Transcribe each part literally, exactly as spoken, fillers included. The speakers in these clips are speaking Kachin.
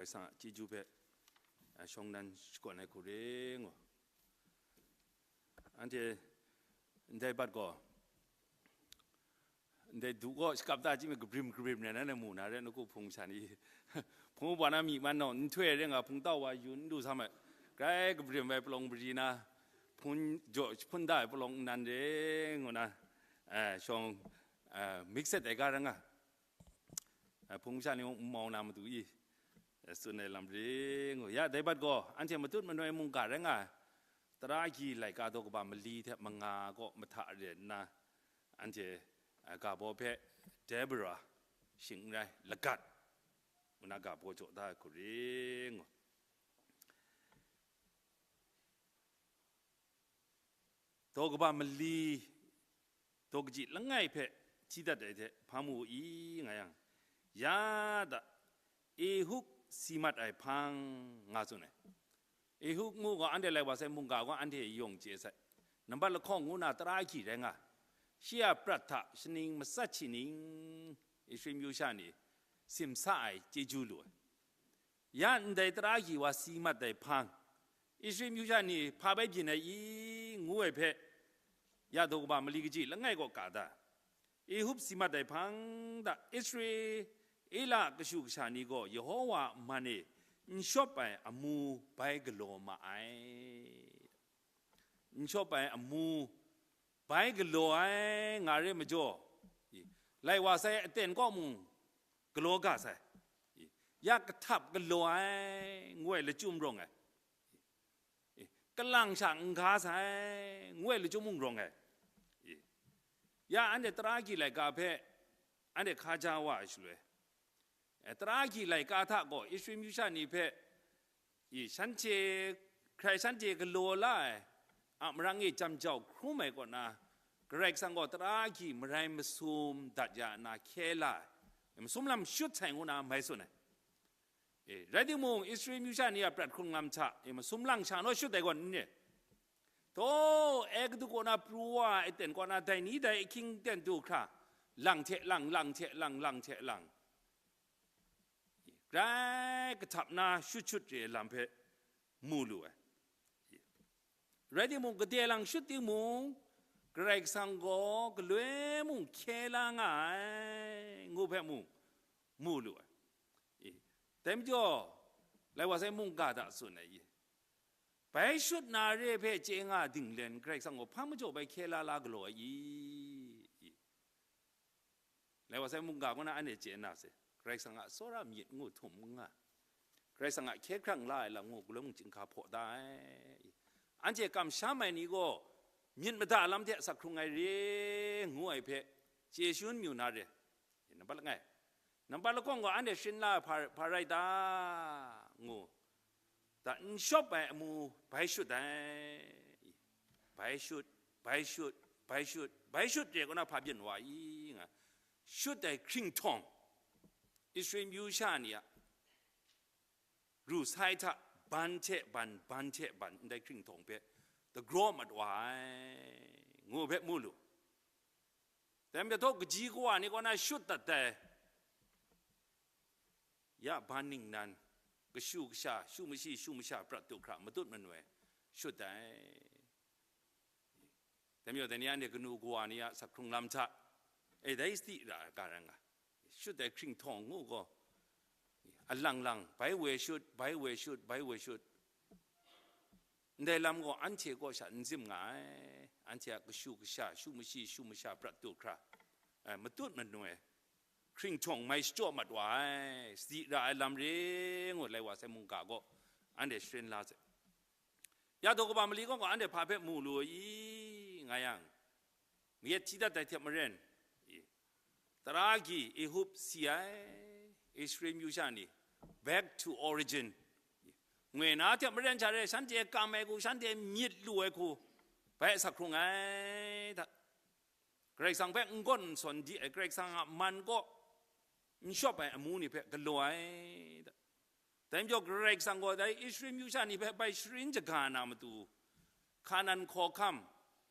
Karai Kasang a chyeju hpe, a, shawng dan shakawn ai hku re ngu. Anhte ndai bat gaw, ndai du gaw shakap ta chyim kabrim kabrim rai na, na mu na re, nawku hpung sha ni. Hpung wa na myi man naw, nhtoi re nga hpung tau wa yu n du sa ma, grai kabrim ai palawng mari na, hpung jaw jahpun da ai palawng nnan re ngu na, eh, shawng, eh, mixed ai ga ra nga. Eh, hpung sha ni mung n mau na matu i, eh, tsun ai lam re ngu. Ya, dai bat gaw, anhte matut manoi mungga rai nga ai, tara agyi laika daw kaba mali hte manga kaw mahta re nna, anhte, eh, ga baw hpe Deborah, shing n rai, lagat, ngu na ga baw jaw da ai hku re ngu. Daw kaba mali, daw kaji langai hpe hti dat ai hte hpa mu i nga yang, ya da, Ehud si mat ai hpang, nga tsun ai. Ehud ngu gaw, anhte lai wa sai mungga gaw, anhte yawng chye sai. Nambat lahkawng ngu na tara agyi rai nga. Shi a prat hta shaning matsat shi ning, Israel myu sha ni simsa ai chyeju lu ai. Ya ndai tara agyi wa si mat ai hpang, Israel myu sha ni hpa bai byin ai i, ngu ai hpe, ya daw kaba mali kaji langai kaw ka da. Ehud si mat ai hpang da, Israela kashu kasha ni gaw Yehowa a man e n shawp ai amu bai galaw ma ai. N shawp ai amu bai galaw ai nga re majaw, i, lai wa sai aten kaw mung galaw ga sai, i, ya kahtap galaw ai ngu ai lachyum rawng ai, i, kalang sha n ga sai ngu ai lachyum mung rawng ai, i, ya anhte tara agyi laika hpe anhte hkaja wa ai shaloi, eh, tara agyi laika hta gaw Israel myu sha ni hpe, i, shanhte, hkrai shanhte galaw la ai a marang e jam jau hkrum ai kaw na, Karai Kasang gaw tara agyi marai masum dat ya nna hkye la ai, e, masum lam shut sai ngu na mai tsun ai. E, rai timung, Israel myu sha ni a prat hkrung lam hta, e, masum lang sha naw shut ai gaw n re. Taw, Egutu kaw na pru wa ai aten kaw na dai ni dai ahkying ten du hkra, lang hte lang, lang hte lang, lang hte lang, grai kahtap na shut shut re ai lam hpe mu lu ai. Rai timung, gade lang shut timung, Karai Kasang gaw galoi mung hkye la nga ai, ngu hpe mung mu lu ai. I, dai majaw, lai wa sai mungga hta tsun ai i, bai shut na re hpe chye nga dinglen, Karai Kasang gaw hpa majaw bai hkye la la galaw ai i? I, lai wa sai mungga kaw na anhte chye na se, Karai Kasang a tsawra myit ngu htum n nga, Karai Kasang a hkye hkrang la ai lam ngu, galoi mung chyinghka hpaw da ai. Anhte kamsham ai ni gaw myit mada lam hte asak hkrung ai re ngu ai hpe chye shangun mayu na re. Nambat langai, nambat lahkawng gaw anhte sharin la ai hpa, hpa rai ta? Ngu. Da, n shawp ai amu bai shut ai. Bai shut, bai shut, bai shut, bai shut re kaw na hpa byin wa i nga. Shut ai hkringhtawng, Israel myu sha ni a ru sai hta ban hte ban, ban hte ban, ndai hkringhtawng hpe dagraw mat wa ai, ngu hpe mu lu. Dai majaw, kaji kawa ni kaw na shut dat ai, ya ban ningnan, kashu kasha, shu mashi, shu masha prat du hkra, matut manoi shut ai. Dai majaw, dai ni anhte kanu kawa ni a asak hkrung lam hta, e, dai sadi ra ai ga rai nga. Shut ai hkringhtawng ngu gaw, alang lang, bai woi shut, bai woi shut, bai woi shut. Ndai lam gaw anhte kaw sha n zim nga ai, anhte a kashu kasha, shu mashi, shu masha prat du hkra, eh, matut manoi, hkringhtawng mai shachyaw mat wa ai, sadi ra ai lam re ngu, lai wa sai mungga gaw anhte sharin la sai. Ya daw kaba mali gaw, gaw anhte hpa hpe mu lu i, nga yang, mayat hti dat ai hte maren, i, tara agyi Ehud si ai, Israel myu sha ni, back to origin, i, ngoi na hte maren sha re, shanhte kam ai hku, shanhte myit lu ai hku, bai asak hkrung ai hta, Karai Kasang hpe n-gawn n-sawn di ai, Karai Kasang a man kaw n shawp ai amu ni hpe galaw ai hta. Dai majaw, Karai Kasang gaw dai Israel myu sha ni hpe bai sharin shaga na matu, Hkanan hkawhkam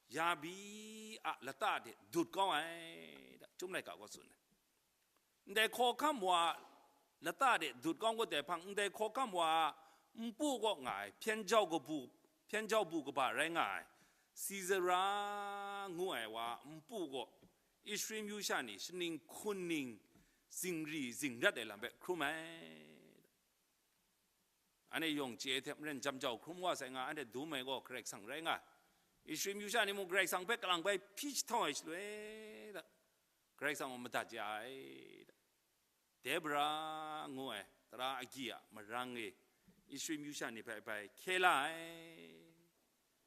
Yabi a lata de dut kau ai, da Chyum Laika gaw tsun ai. Ndai hkawhkam wa lata de dut kawng kau dai hpang, ndai hkawhkam wa a npu kaw nga ai hpyen jau kabu, hpyen jau bu kaba rai nga ai Sisera ngu ai wa a npu kaw Israel myu sha ni shaning hkun ning zingri zingrat ai lam hpe hkrum ai. Anhte yawng chye ai hte maren jam jau hkrum wa sai nga, anhte dum ai gaw Karai Kasang rai nga. Israel myu sha ni mung Karai Kasang hpe kalang bai hpyi jahtau ai shaloi, Karai Kasang gaw madat ya ai. Debra ngu ai tara agyi a marang e Israel myu sha ni hpe bai hkye la ai.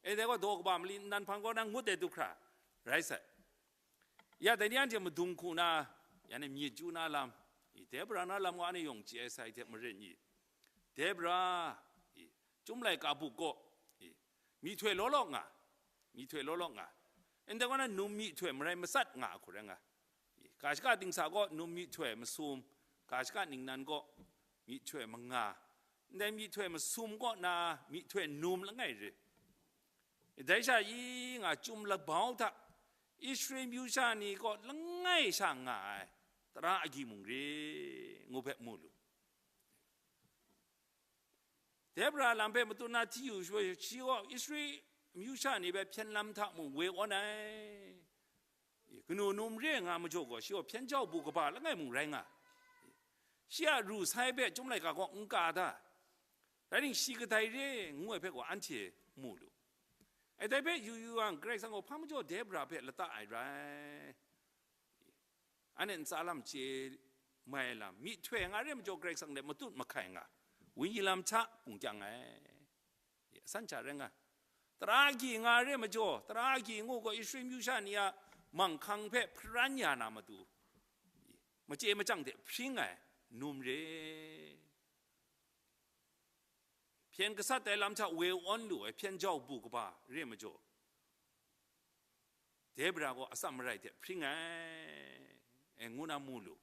E dai gaw daw kaba mali nnan hpang kaw na ngut ai du hkra rai sai. Ya dai ni anhte madung hku na, ya ni myit chyu na lam, i, Debra na lam gaw anhte yawng chye ai sai hte maren i, Debra, i, Chyum laika buk kaw, i, myihtoi law law nga, myihtoi law law nga, ndai kaw na num myihtoi marai matsat nga a hku rai nga, i, ga shaka dingsa kaw num myihtoi masum, ga shaka ningnan kaw myihtoi manga, ndai myihtoi masum kaw na myihtoi num langai re. Dai sha i nga Chyum labau hta Israel myu sha ni kaw langai sha nga ai tara agyi mung re ngu hpe mu lu. Debra lam hpe matut na hti yu shaloi, shi gaw Israel myu sha ni hpe hpyen lam hta mung woi awn ai. Kanu num re nga majaw gaw, shi gaw hpyen jau bu kaba langai mung rai nga. Shi a ru sai hpe Chyum laika gaw n ka da. Rai nang, shi kadai re ngu ai hpe gaw anhte mu lu. Ai dai hpe yu yu yang, Karai Kasang gaw hpa majaw Debra hpe lata ai rai. Anhte ntsa lam chye mai lam, myihtoi nga re majaw Karai Kasang hte matut mahkai nga, wenyi lam hta hpung kyang ai. Asan hta rai nga, tara agyi nga re majaw, tara agyi ngu gaw Israel myu sha ni a manghkang hpe hparan ya na matu, machye machyang hte hpring ai num re. Hpyen gasat ai lam hta woi awn lu ai hpyen jau bu kaba re majaw, Debra gaw atsam marai hte hpring ai, e ngu na mu lu.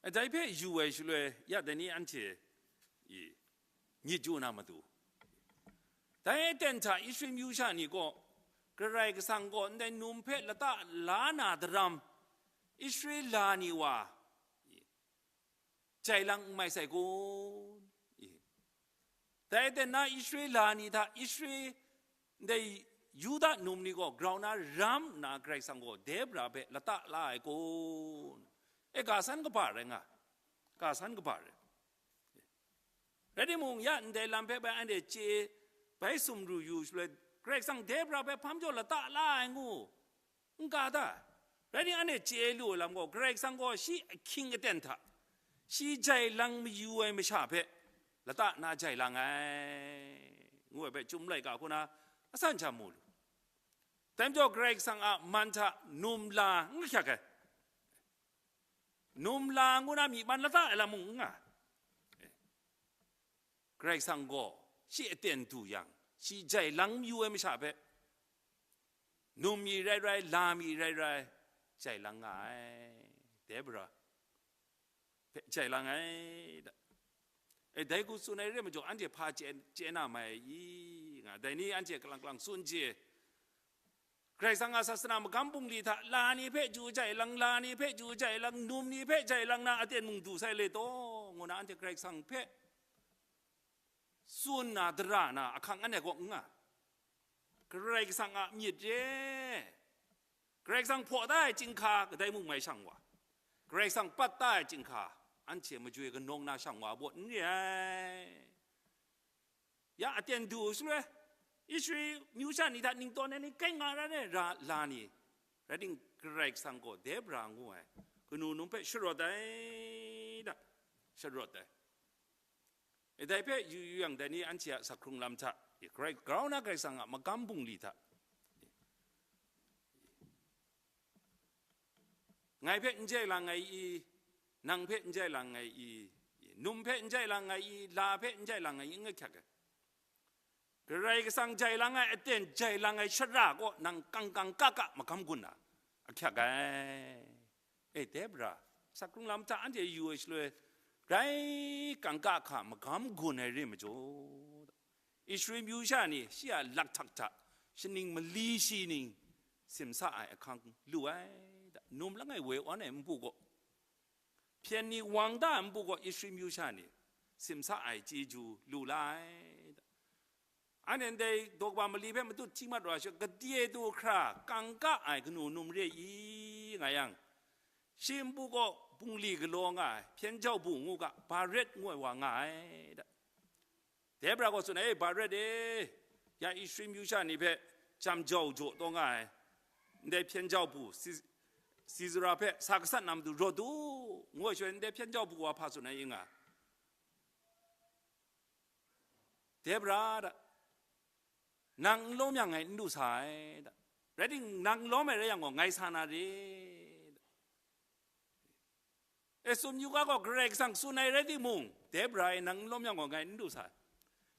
Dai hpe yu ai shaloi, ya dai ni anhte i myit yu na matu, dai aten hta Israel myu sha ni gaw Karai Kasang gaw ndai num hpe lata la na daram, Israel la ni wa jai lang n mai sai kun? I, dai aten na Israel la ni hta Israel, ndai Yuda num ni gaw grau na ram nna Karai Kasang gaw Debra hpe lata la ai kun? E, ga san kaba rai nga, ga san kaba rai. Rai timung, ya ndai lam hpe bai anhte chye bai sumru yu shaloi, Karai Kasang Debra hpe hpa majaw lata la ai ngu, n ga da. Rai nang, anhte chye lu ai lam gaw, Karai Kasang gaw shi ahkying aten hta, shi jai lang mayu ai masha hpe lata na jai lang ai, ngu ai hpe Chyum laika hku na asan hta mu lu. Dai majaw Karai Kasang a man hta num la n lahkyak ai, num la ngu na myi man lata ai lam mung n nga. Karai Kasang gaw shi aten du yang, shi jai lang mayu ai masha hpe, num mi rai rai, la mi rai rai, jai lang nga ai. Debra hpe jai lang ai. E, dai hku tsun ai re majaw, anhte hpa chye, chye na mai ai i? Nga, dai ni anhte kalang kalang tsun chye. Karai Kasang a sasana magam bungli hta la ni hpe chyu jai lang, la ni hpe chyu jai lang, num ni hpe jai lang na aten mung du sai le taw, ngu na anhte Karai Kasang hpe tsun na, dara na ahkang anhte kaw n nga. Karai Kasang a myit re, Karai Kasang hpaw da ai chyinghka kadai mung mai shang wa, Karai Kasang pat da ai chyinghka anhte majoi kanawng na shang wa baw n re ai. Ya aten du shaloi, Israel myu sha ni hta ningtawn ai ni kai nga ra ai ra la ni, rai ting, Karai Kasang gaw Debra ngu ai kanu num hpe sharawt ai da, sharawt ai. E, dai hpe yu yu yang, dai ni anhte a sakhkrung lam hta, e, Karai, grau na Karai Kasang a magam bungli hta, ngai hpe n jai lang ai i, nang hpe n jai lang ai i, num hpe n jai lang ai i, la hpe n jai lang ai i, n ahkyak ai. Karai Kasang jai lang ai aten jai lang ai shara kaw nang kang kang ka ka magam gun na ahkyak ai. E, Debra, sakhkrung lam hta anhte yu ai shaloi, grai kang ka hka magam gun ai re majaw, Israel myu sha ni shi a lakhtak hta shaning mali shi ning simsa ai ahkang lu ai da, num langai woi awn ai npu gaw, hpyen ni wang da ai npu gaw Israel myu sha ni simsa ai chyeju lu la ai. Anhte ndai daw kaba mali hpe matut hti mat wa sha, gade du hkra kangka ai kanu num re i, nga yang, shi npu gaw bungli galaw nga ai, hpyen jau bu ngu ga, Baret ngu ai wa nga ai. Debra gaw tsun ai, "E, Baret e, ya Israel myu sha ni hpe jam jau jaw taw nga ai, ndai hpyen jau bu Si-, Sisera hpe sa gasat na matu rawt u," ngu ai shaloi, ndai hpyen jau bu wa hpa tsun ai i nga, Debra da, nang n lawm yang ngai n du sa ai da. Rai ting, nang n lawm ai rai yang gaw, ngai sa na re da. E, tsun yu ga gaw, Karai Kasang tsun ai rai timung, Debra e, nang n lawm yang gaw, ngai n du sa ai.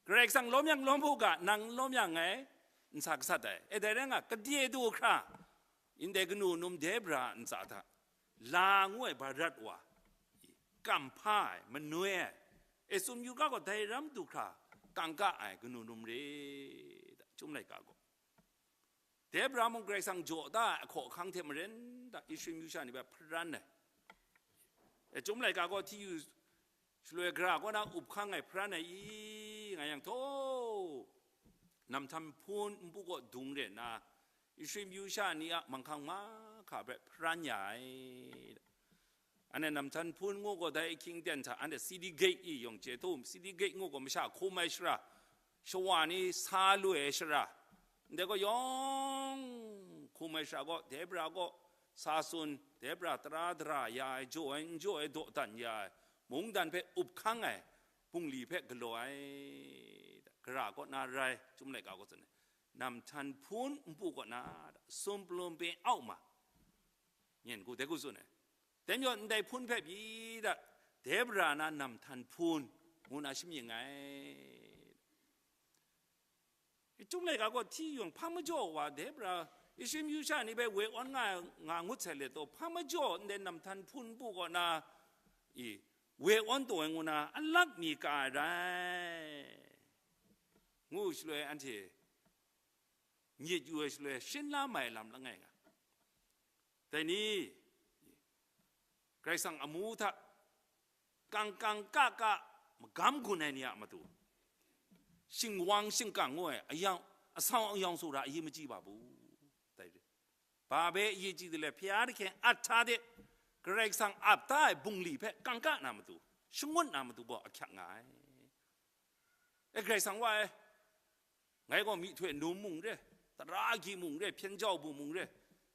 Karai Kasang lawm yang lawm u ga, nang n lawm yang ngai n sa gasat ai. E, dai rai nga, gade du hkra, ndai kanu num Debra a ntsa hta, la ngu ai Baret wa, kam hpa ai, manoi ai, e, tsun yu ga gaw, dai ram du hkra, kangka ai kanu num re da, Chyum laika gaw. Debra mung Karai Kasang jaw da ai ahkaw ahkang hte maren da, Israel myu sha ni hpe hparan ai. E, Chyum laika gaw hti yu shaloi, gara kaw na up hkang ai hparan ai i, nga yang, htaw, namhtan hpun npu kaw dung re nna, Israel myu sha ni a manghkang mahka hpe hparan ya ai. Anhte namhtan hpun ngu gaw, dai ahkying ten hta anhte City Gate i yawng chye htum, City Gate ngu gaw masha hkum ai shara, shawa ni sa lu ai shara, ndai gaw yawng hkum ai shara gaw, Debra gaw sa tsun, Debra tara dara ya ai, jaw ai n jaw ai dawdan ya ai, mungdan hpe up hkang ai, bungli hpe galaw ai, gara kaw na rai, Chyum laika gaw tsun ai, namhtan hpun npu kaw na, sum palum pin au ma, nyen ku, dai ku tsun ai. Dai majaw, ndai hpun hpe pyi da, Debra na namhtan hpun ngu na shamying ai. Chyum laika gaw hti yawng hpa majaw wa, Debra, Israel myu sha ni hpe woi awn nga, nga ngut sai let taw, hpa majaw ndai namhtan hpun npu kaw na, i, woi awn taw ai ngu na, alak mi ka ai rai, ngu shaloi anhte myit yu ai shaloi, shing la mai lam langai nga. Dai ni, Karai Kasang amu hta kang kang ka ka magam gun ai ni a matu, shingwang shingkang ngu ai, ayawng, asau ayawng sara ayi machyi ba bu? Dai re. Ba hpe ayi chyi de le, hpya dahkyen ahta de Karai Kasang ap da ai bungli hpe kangka na matu, shangut na matu gaw ahkyak nga ai. E, Karai Kasang wa e, ngai gaw myihtoi num mung re, tara agyi mung re, hpyen jau bu mung re,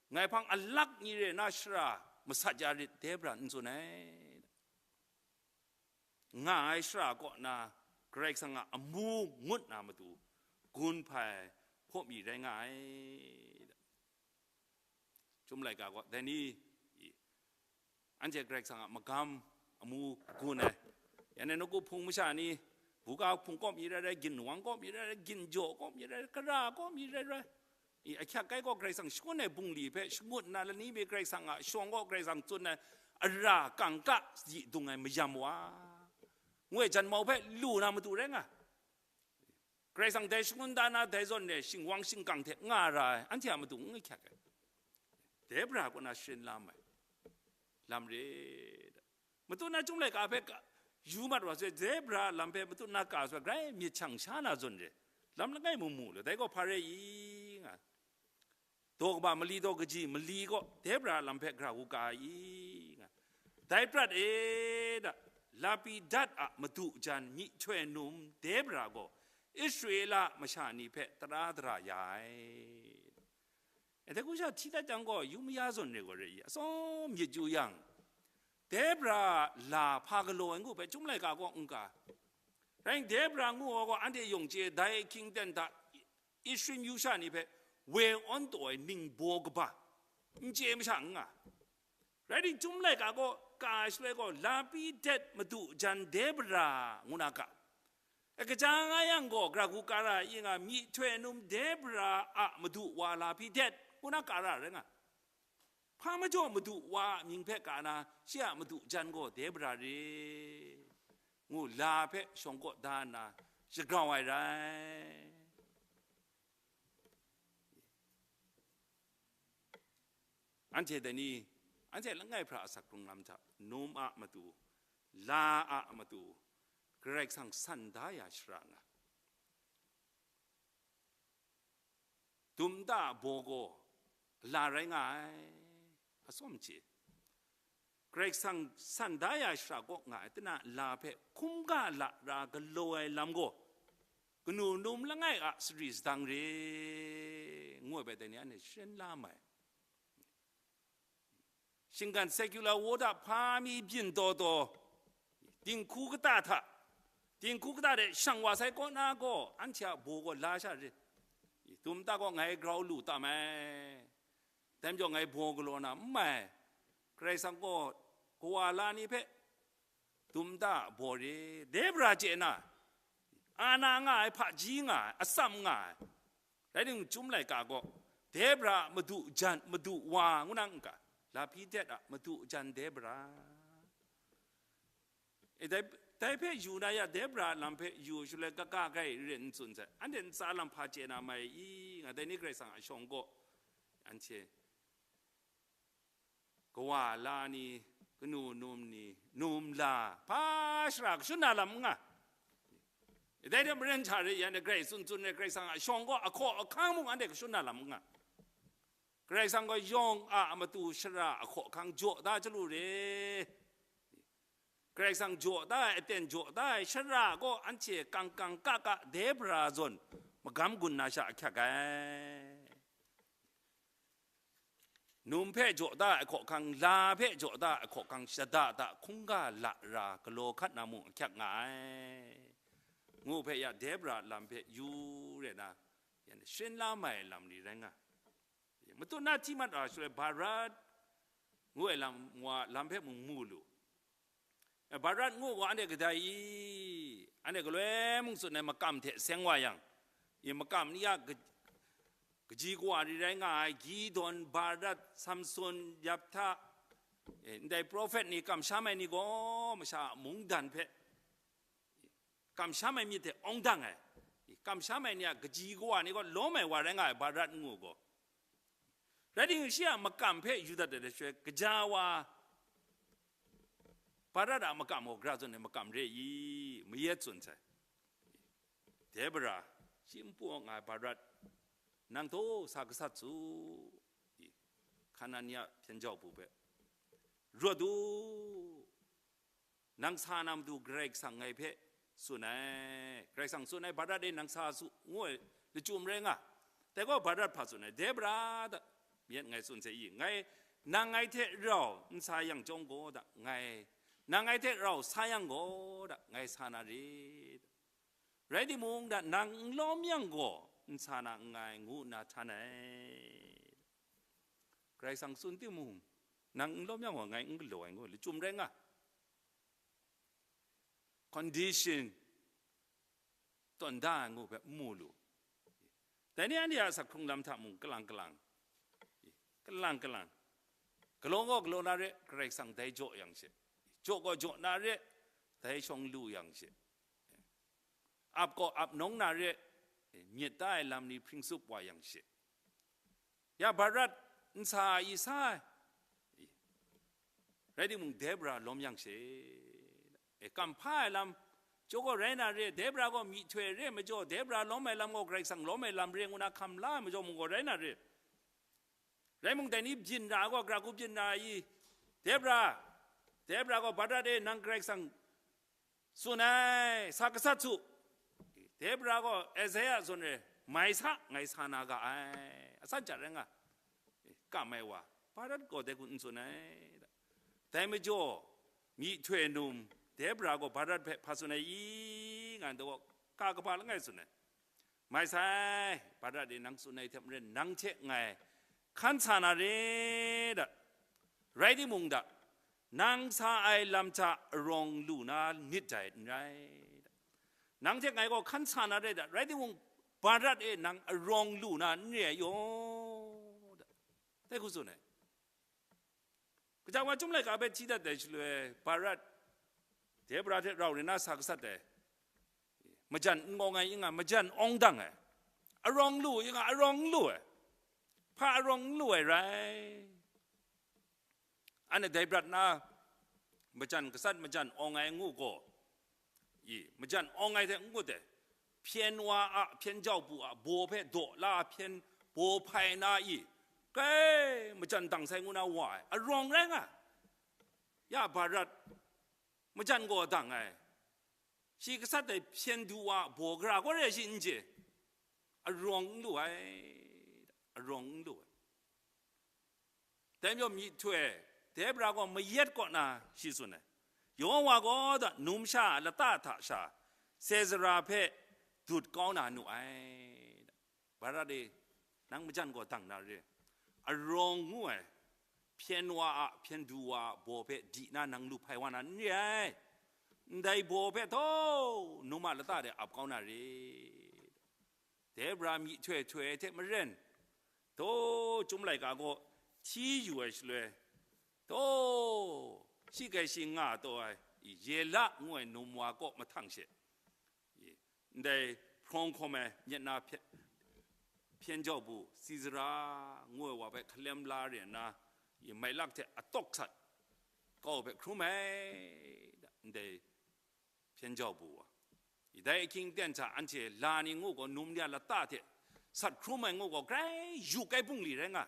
ngai hpang alak ni re na shara masat ya rit, Debra n tsun ai. Nga ai shara kaw na Karai Kasang a amu ngut na matu, gun hpai hpaw mi rai nga ai. Chyum laika gaw, dai ni, i, anhte Karai Kasang a magam amu gun ai. Yan e nawku hpung masha ni, buga hpung kawp mi rai rai, ginwang kawp mi rai rai, ginjaw kawp mi rai rai, gara kawp mi rai rai, i, ahkyak kai gaw Karai Kasang shangun ai bungli hpe shangut nna, lani mi Karai Kasang a shawng gaw Karai Kasang tsun ai ara kangka yi dung ai mayam wa, ngu ai janmau hpe lu na matu rai nga. Karai Kasang dai shangun da na, dai zawn e shingwang shingkang hte nga ra ai, anhte a matu n ahkyak ai. Debra kaw na sharin la mai lam re. Matut na Chyum laika hpe ka, yu mat wa sai, Debra lam hpe matut na ka sai, grai myit shang sha na zawn re. Lam langai mu mu lu, dai gaw hpa re i nga. Daw kaba mali daw kaji mali gaw Debra lam hpe gara wu ka ai i nga. Dai prat e da, Lapidat a madu jan myihtoi num Debra gaw Israela masha ni hpe tara dara ya ai. E, dai hku sha hti dat jang gaw, yu maya zawn re gaw re i, atsawm myit yu yang, Debra la hpa galaw ai ngu hpe Chyum laika gaw n ka. Rai, Debra ngu ai gaw anhte yawng chye, dai ahkying ten hta Israel myu sha ni hpe woi awn taw ai ningbaw kaba n chye masha n nga. Rai timung, Chyum laika gaw ka ai shaloi gaw, Lapidat madu jan Debra ngu na ka. E, kaja nga yang gaw, gara hku ka ra i nga, myihtoi num Debra a madu wa Lapidat ngu na ka ra rai nga. Hpa majaw madu wa a mying hpe ka na, shi a madu jan gaw Debra re, ngu la hpe shawng kaw da nna shagrau ai rai. Anhte dai ni, anhte langai hpra asak hkrung lam hta num a matu, la a matu, Karai Kasang san da ya shara nga. Dum nta a baw gaw la rai nga ai, atsawm hte. Karai Kasang san da ya shara kaw nga ai, tana la hpe hkungga la ra galaw ai lam gaw, kanu num langai a sari sadang re, ngu ai bai, dai ni anhte sharen la mai. Shinggan secular world a hpa mi byin taw taw, dinghku kata hta, dinghku kata de shang wa sai kaw na gaw, anhte a baw gaw la sha re. Dum nta gaw ngai grau lu tam ai. Dai majaw ngai baw galaw na n mai. Karai Kasang gaw kawa la ni hpe dum nta baw re, Debra chye na, a na nga ai, hpaji nga ai, atsam nga ai. Rai timung, Chyum laika gaw, Debra a madu jan, madu wa ngu na n ga, Lapidat a madu jan Debra. E, dai, dai hpe yu na ya, Debra a lam hpe yu shaloi, kaka kai ren n tsun sai. Anhte ntsa lam hpa chye na mai i, nga dai ni Karai Kasang a shawng gaw, anhte kawa la ni, kanu num ni, num la, hpa shara kashun na lam n nga. Dai hte maren hta re, yan de Karai tsun tsun re, Karai Kasang a shawng gaw ahkaw ahkang mung anhte kashun na lam n nga. Karai Kasang gaw yawng a matu shara ahkaw ahkang jaw da chyalu re. Karai Kasang jaw da ai, aten jaw da ai shara gaw anhte kang kang ka ka Debra zawn magam gun na sha ahkyak ai. Num hpe jaw da ai hkawhkang, la hpe jaw da ai hkawhkang, shada da hkungga la ra galaw hkat na mung ahkyak nga ai, ngu hpe ya, Debra lam hpe yu re na, yan sharen la mai ai lam ni rai nga. Matut na hti mat wa shaloi, Barat ngu ai lam, wa lam hpe mung mu lu. E, Barat ngu gaw anhte kadai i? Anhte galoi mung tsun ai, makam hte seng wa yang, i makam ni a ka-, kaji kawa ni rai nga ai, Gideon, Barat, Samson, Yephtha, e, ndai prophet ni kamsham ai ni gaw masha a mungdan hpe kamsham ai myit hte awng dang ai, kamsham ai ni a kaji kawa ni gaw lawm ai wa rai nga ai, Barat ngu gaw. Rai timung, shi a makam hpe yu dat ai shaloi, kaja wa, Barat a makam gaw gara zawn ai makam re i? Mayat tsun sai. Debra, shi npu nga ai Barat, nang taw sa gasat su, i, Kanan ni a hpyen jau bu hpe, rawt u, nang sa na matu Karai Kasang ngai hpe tsun ai, Karai Kasang tsun ai, Barat e, nang sa su, ngu ai lachyum rai nga. Dai gaw Barat hpa tsun ai, Debra da, myit ngai tsun se i, ngai, nang ngai hte rau n sa yang chyawm gaw da, ngai, nang ngai hte rau sa yang gaw da, ngai sa na re. Rai timung da, nang n lawm yang gaw, n sa na nngai, ngu nna htan ai. Karai Kasang tsun timung, nang n lawm yang gaw, ngai n galaw ai, ngu lachyum rai nga. Condition tawn da ai ngu hpe n mu lu. Dai ni anhte a asak hkrung lam hta mung kalang kalang, kalang kalang, galaw gaw galaw na re, Karai Kasang dai jaw yang she, jaw gaw jaw na re, dai shawng lu yang she, ap gaw ap nawng na re, myit da ai lam ni hpring tsup wa yang she, ya Barat n sa ai, sa ai. Rai timung, Debra lawm yang she, e, kam hpa ai lam, jaw gaw rai na re, Debra gaw myihtoi re majaw, Debra lawm ai lam gaw Karai Kasang lawm ai lam re ngu na hkam la ai majaw mung gaw rai na re. Rai mung, dai ni byin ra ai gaw, gara hku byin ra ai i? Debra, Debra gaw, Barat e, nang Karai Kasang tsun ai, sa gasat su. Debra gaw Isaiah zawn e, mai sa, ngai sa na ga ai, asan ja rai nga, kam ai wa, Barat gaw dai hku n tsun ai. Dai majaw, myihtoi num, Debra gaw Barat hpe hpa tsun ai i, nga nta gaw, ka kaba langai tsun ai. Mai sai, Barat e, nang tsun ai hte maren, nang hte ngai hkan sa na re da. Rai timung da, nang sa ai lam hta arawng lu na nit dai n rai da. Nang hte ngai gaw hkan sa na re da, rai timung, Barat e, nang arawng lu na n re ai yaw da. Dai hku tsun ai. Kaja wa Chyum laika hpe hti dat ai shaloi, Barat, Debra hte rau re na sa gasat ai, majan n ngawng ai, i nga, majan awng dang ai, arawng lu, i nga, arawng n lu ai, hpa arawng n lu ai rai. Anhte dai brat na, majan gasat majan awng ai ngu gaw, i, majan awng ai hte n-gun ai, hpyen wa a, hpyen jau bu a, baw hpe daw la hpyen baw hpai na i, grai majan dang sai ngu na wa ai, arawng rai nga. Ya Bharat majan gaw dang ai, shi gasat ai hpyen du wa baw gara gaw re shi n je, arawng n lu ai, arawng n lu ai. Dai majaw myihtoi Debra gaw mayat kaw na shi tsun ai, Yehowa gaw da numsha a lata hta sha Sisera hpe dut kau na nu ai. Bharat e, nang majan gaw dang na re, arawng ngu ai, hpyen wa a, hpyen du wa a baw hpe di na nang lu hpai wa na n re ai. Ndai baw hpe taw num a lata de ap kau na re. Debra myihtoi htoi ai hte maren, taw, Chyum laika gaw hti yu ai shaloi, taw, shi kai shi nga taw ai, i, Yela ngu ai num wa kaw mahtang she, i, ndai hprawng hkawm ai myit na hpyen, hpyen jau bu, Sisera ngu ai wa hpe hkalem la re nna, i, mailak hte atawk sat kau hpe hkrum ai, ndai hpyen jau bu wa. I, dai ahkying ten hta anhte la ni ngu gaw, num ni a lata hte sat hkrum ai ngu gaw, grai yu ai bungli rai nga.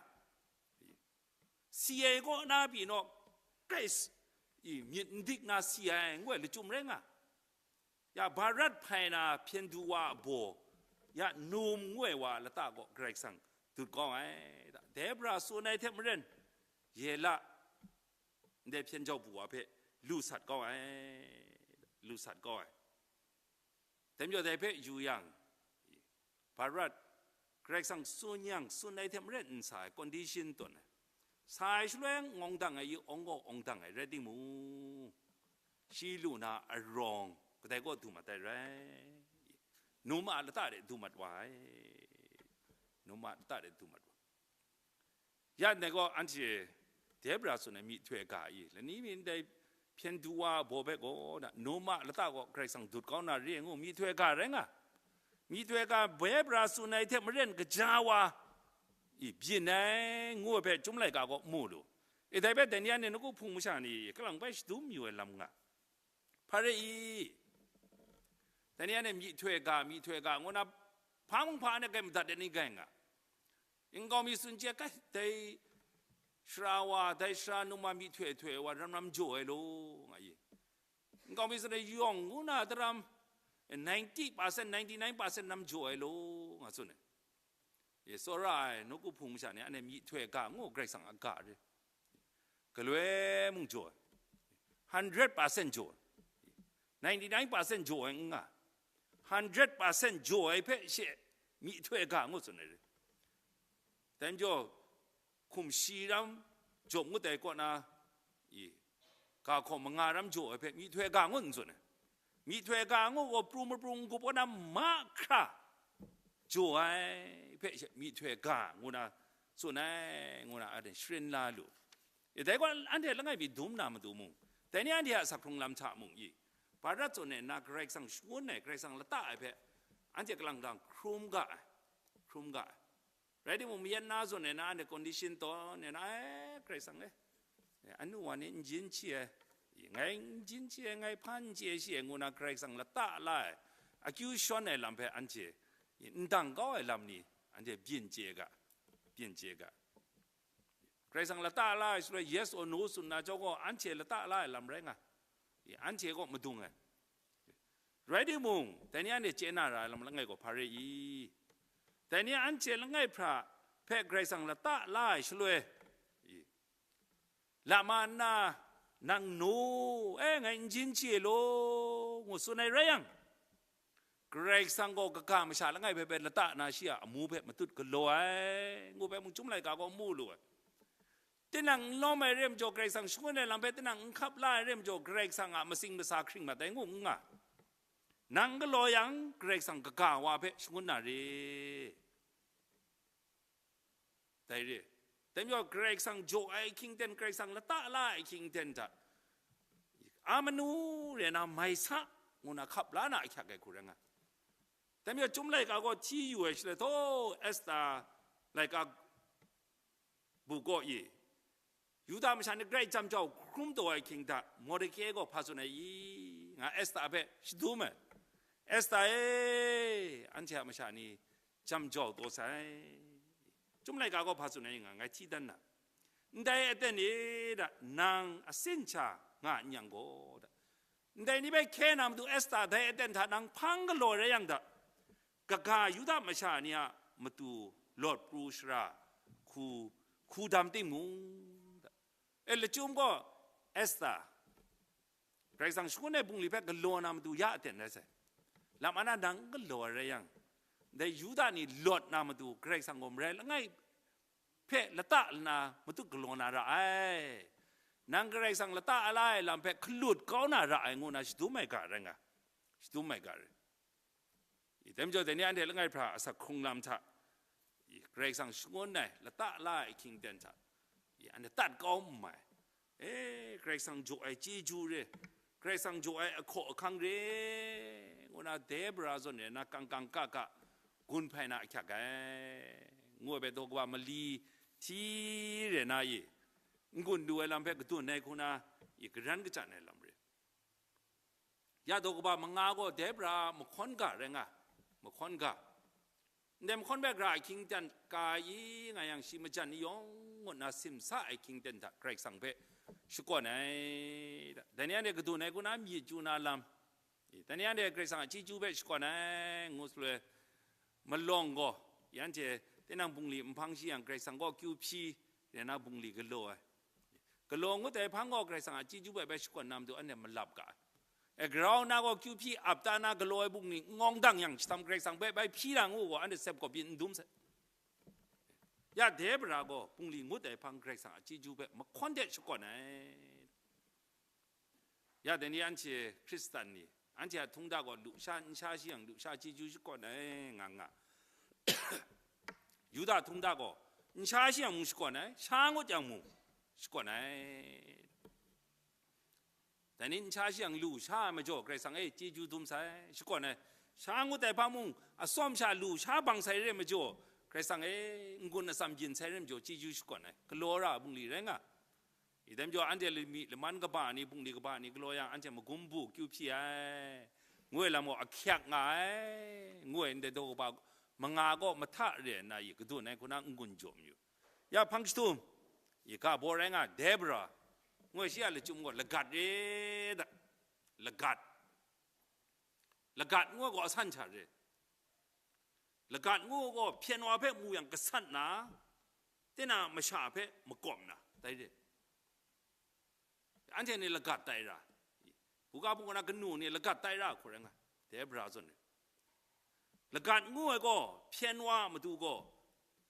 Si ai kaw na pyi naw, grai s-, i, myit n dik na si ai ngu ai lachyum rai nga. Ya Bharat hpai na hpyen du wa a baw, ya num ngu ai wa a lata gaw Karai Kasang dut kau ai. Debra tsun ai hte maren, Yela, ndai hpyen jau bu wa hpe lu sat kau ai, lu sat kau ai. Dai majaw dai hpe yu yang, Bharat, Karai Kasang tsun yang, tsun ai hte maren n sa ai, condition tawn ai. Sa ai shaloi awng dang ai, awng gaw awng dang ai, rai timung, shi lu na arawng kadai kaw du mat ai rai? Num a lata de du mat wa ai. Num a lata de du mat wa. Ya ndai gaw anhte Debra tsun ai myihtoi ga i, lani mi ndai hpyen du wa baw hpe gaw na, num a lata gaw Karai Kasang dut kau na re ngu myihtoi ga rai nga. Myihtoi ga Debra tsun ai hte maren kaja wa i byin ai ngu ai hpe Chyum laika gaw mu lu. E dai hpe dai ni anhte nawku hpung masha ni kalang bai shadum yu ai lam nga. Hpa rai i? Dai ni anhte myihtoi ga, myihtoi ga ngu na, hpa mung hpa anhte grai madat ai ni grai nga. Nkau mi tsun chye, kai, dai sara wa, dai sara num wa myihtoi htoi wa ram ram jaw ai law, nga i. Nkau mi tsun ai yawng ngu na daram, ninety percent, ninety nine percent ram jaw ai law, nga tsun ai. E, tsawra ai, nawku hpung masha ni, anhte myihtoi ga ngu Karai Kasang a ga re. Galoi mung jaw ai. Hundred percent jaw ai. Ninety nine percent jaw ai n nga. Hundred percent jaw ai hpe she myihtoi ga ngu tsun ai re. Dai majaw, hkum shi ram jaw ngut ai kaw na, i, ga hkawm manga ram jaw ai hpe myihtoi ga ngu n tsun ai. Myihtoi ga ngu gaw pru mapru n-gup kaw na mahkra jaw ai hpe she myihtoi ga ngu na tsun ai, ngu na anhte sharin la lu. E, dai gaw anhte langai mi dum na matu mung, dai ni anhte a sak hkrung lam hta mung i, Bharat zawn e nna Karai Kasang shangun ai, Karai Kasang lata ai hpe anhte kalang lang hkrum ga ai, hkrum ga ai. Rai timung, mayan na zawn e na anhte condition tawn e na, ai, Karai Kasang e, e, anu wa ni n jin chye ai, ngai n jin chye ai, ngai hpa n chye shi ai ngu na Karai Kasang lata la ai, akyu shawn ai lam hpe anhte n dang kau ai lam ni anhte byin chye ga, byin chye ga. Karai Kasang lata la ai shaloi, yes or no tsun na chyawm gaw, anhte lata la ai lam rai nga, i, anhte kaw madung ai. Rai timung, dai ni anhte chye na ra ai lam langai gaw hpa re i? Dai ni anhte langai hpra hpe Karai Kasang lata la ai shaloi, i, lama nna, nang nu, e, ngai n jin chye law, ngu tsun ai rai yang, Karai Kasang gaw kaga masha langai hpe, hpe lata na shi a amu hpe matut galaw ai, ngu hpe mung Chyum laika gaw mu lu ai. Tinang n lawm ai re majaw, Karai Kasang shangun ai lam hpe tinang n hkap la ai re majaw, Karai Kasang a masing masa hkring mat ai ngu n nga. Nang galaw yang, Karai Kasang kaga wa hpe shangun na re. Dai re. Dai majaw Karai Kasang jaw ai hkying ten, Karai Kasang lata la ai hkying ten hta, a manu re na mai sa, ngu na hkap la na ahkyak ai hku rai nga. Dai majaw Chyum laika gaw hti yu ai shaloi, taw, Esta laika bu kaw i, Yuda masha ni grai jam jau hkrum taw ai ahkying hta, Mordeke gaw hpa tsun ai i, nga Esta hpe shadum ai. Esta e, anhte a masha ni jam jau taw sai. Chyum laika gaw hpa tsun ai nga, ngai hti dan na. Ndai aten e da, nang asin sha nga n yang gaw da, ndai ni hpe hkye na matu Esta dai aten hta nang hpang galaw rai yang da, kaga Yuda masha ni a matu lawt pru shara hku, hku dam timung, da. E, lachyum gaw Esta, Karai Kasang shangun ai bungli hpe galaw na matu ya aten rai sai. Lam ana nang galaw ai rai yang, dai Yuda ni lawt na matu Karai Kasang gaw marai langai hpe lata lana matut galaw na ra ai. Nang Karai Kasang lata ala ai lam hpe hkalut kau na ra ai ngu na shadum ai ga rai nga, shadum ai ga rai. I, dai majaw, dai ni anhte langai hpra asak hkrung lam hta, i, Karai Kasang shangun ai lata la ai ahkying ten hta, i, anhte tat kau n mai. E, Karai Kasang jaw ai chyeju re, Karai Kasang jaw ai ahkaw ahkang re, ngu na Debra zawn re na kang kang ka ka gun hpai na ahkyak ai, ngu ai hpe daw kaba mali hti re na i, n-gun lu ai lam hpe kadun ai hku na, i, garan kachyan ai lam re. Ya daw kaba manga gaw Debra a mahkawn ga rai nga, mahkawn ga. Ndai mahkawn hpe gara ahkying ten ka i nga yang, shi majan ni yawng ngut na simsa ai ahkying ten hta Karai Kasang hpe shakawn ai. Dai ni anhte kadun ai hku na myit chyu na lam, dai ni anhte Karai Kasang a chyeju hpe shakawn ai ngu saloi, malawng gaw, anhte tinang bungli nhpang shi yang, Karai Kasang gaw kyu hpyi rai na bungli galaw ai. Galaw ngut ai hpang gaw Karai Kasang a chyeju hpe bai shakawn na matu anhte malap ga ai. E, grau na gaw kyu hpyi ap ta na galaw ai bungli n ngawng dang yang, shitam Karai Kasang hpe bai hpyi ra ngu gaw, anhte sep kawp byin n dum sai. Ya Debra gaw bungli ngut ai hpang Karai Kasang a chyeju hpe mahkawn de shakawn ai. Ya dai ni anhte Hkristan ni, anhte a htung da gaw lusha, nsha shi yang lusha chyeju shakawn ai nga nga. Yuda htung da gaw nsha shi yang mung shakawn ai, sha ngut yang mung shakawn ai. Dai ni nsha shi yang lusha ai majaw, Karai Kasang e chyeju dum sai, shakawn ai. Sha ngut ai hpa mung, atsawm sha lusha bang sai re majaw, Karai Kasang e n-gun atsam byin sai re majaw, chyeju shakawn ai. Galaw ra ai bungli rai nga. I, dai majaw, anhte lami laman kaba ni, bungli kaba ni galaw yang, anhte magum bu kyu hpyi ai, ngu ai lam gaw ahkyak nga ai, ngu ai ndai daw kaba manga gaw mahta re nna i, kadun ai hku na n-gun jaw mayu. Ya hpang jahtum, i, ga baw rai nga, Debra, ngu ai shi a lachyum gaw lagat re da, lagat. Lagat ngu ai gaw asan sha re. Lagat ngu ai gaw hpyen wa hpe mu yang gasat na, tinang masha hpe makawp na, dai re. Anhte ni lagat tai ra, buga bungga na kanu ni lagat tai ra hku rai nga, Debra zawn ni. Lagat ngu ai gaw hpyen wa a matu gaw,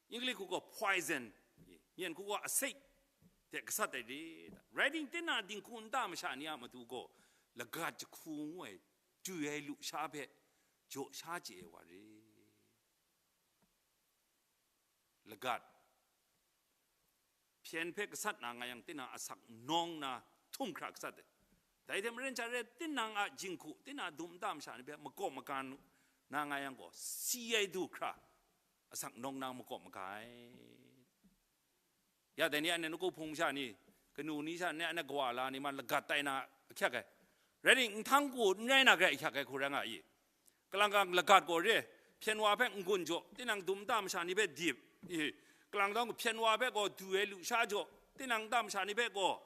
English hku gaw poison, myen hku gaw asik, de gasat ai re. Rai ting, tinang dinghku nta masha ni a matu gaw lagat jahku ngu ai, du ai lusha hpe jaw sha chye ai wa re. Lagat, hpyen hpe gasat na nga yang, tinang asak nawng na htum hkra gasat ai. Dai hte maren sha re, tinang a jinghku, tinang a dum nta masha ni hpe makawp maga na nga yang gaw, si ai du hkra asak nawng na makawp maga ai. Ya dai ni, anhte nawku hpung masha ni, kanu ni sha ni, anhte kawa la ni man lagat tai na ahkyak ai. Rai ting, nhtang ku n rai na garai ahkyak ai hku rai nga i? Kalang kalang lagat gaw re, hpyen wa hpe n-gun jaw, tinang dum nta masha ni hpe dip, i, kalang dawng hpyen wa hpe gaw du ai lusha jaw, tinang nta masha ni hpe gaw,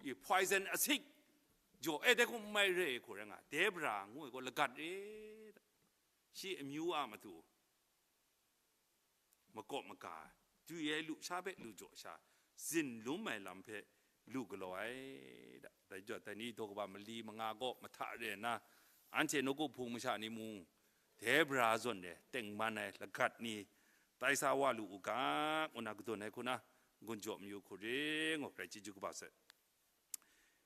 i, poison asik jaw, e, dai hkum n mai re ai hku rai nga, Debra ngu ai gaw lagat re, shi amyu a matu makawp maga, du ai lusha hpe lu jaw sha, zin lum ai lam hpe lu galaw ai. Da, dai jaw, dai ni daw kaba mali manga gaw mahta re nna, anhte nawku hpung masha ni mung, Debra zawn e tengman ai lagat ni tai sa wa lu u ga, ngu na kadun ai hku na, n-gun jaw mayu hku re, ngu, grai chyeju kaba sai.